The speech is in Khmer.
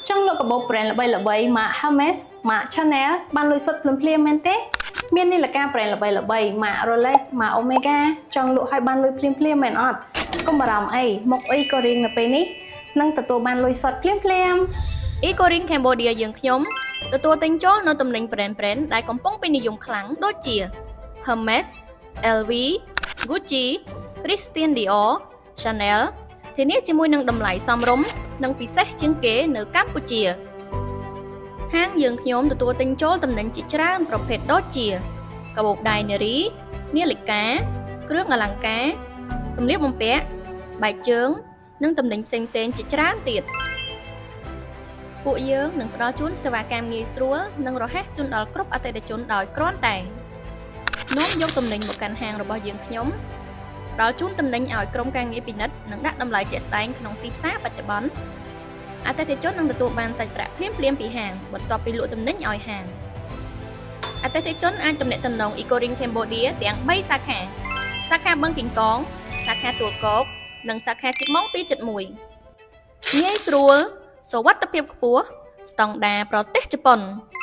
ចង់លក់កាបូប brand ល្បីៗម៉ាក Hermes ម៉ាក Chanel បានលុយសុទ្ធភ្លាមៗមែនទេមាននាឡិកា brand ល្បីៗម៉ាក Rolex ម៉ាក Omega ចង់លក់ឲ្យបានលុយភ្លាមៗមែនអត់កុំបារម្ភអីមកអីក៏រៀងនៅពេលនេះនឹងទទួលបានលុយសុទ្ធភ្លាមៗ Ecoring Cambodia យើងខ្ញុំទទួលទិញចូលនៅទំនិញ brand brand ដែលកំពុងពេញនិយមខ្លាំងដូចជា Hermes, LV, Gucci, Christian Dior, Chanel ធានាជាមួយនឹងតម្លៃសមរម្យនិងពិសេសជាងគេនៅកម្ពុជា ហាងយើងខ្ញុំទទួលទិញចូលទំនិញជាច្រើនប្រភេទដូចជាកាបូបដៃនារី នាឡិកា គ្រឿងអលង្ការសម្លៀកបំពាក់ស្បែកជើង និងទំនិញផ្សេងៗជាច្រើនទៀត ពួកយើងនឹងផ្ដល់ជូនសេវាកម្មងាយស្រួលនិងរហ័សជូនដល់គ្រប់អតិថិជនដោយគ្រាន់តែនាំយកទំនិញមកកាន់ហាងរបស់យើងខ្ញុំផ្ដល់ជូនទំនិញឲ្យក្រុមការងារពិនិត្យនិងដាក់តម្លៃជាក់ស្ដែងក្នុងទីផ្សារបច្ចុប្បន្នអតិថិជននឹងទទួលបានសាច់ប្រាក់ភ្លាមៗពីហាងបន្ទាប់ពីលក់ទំនិញឲ្យហាងអតិថិជនអាចទំនាក់ទំនង Ecoring Cambodia ទាំង3សាខាសាខាបឹងកេងកងសាខាទួលគោកនិងសាខាជីបម៉ុង271ងាយស្រួលសុវត្ថិភាពខ្ពស់ស្តង់ដារប្រទេសជប៉ុន។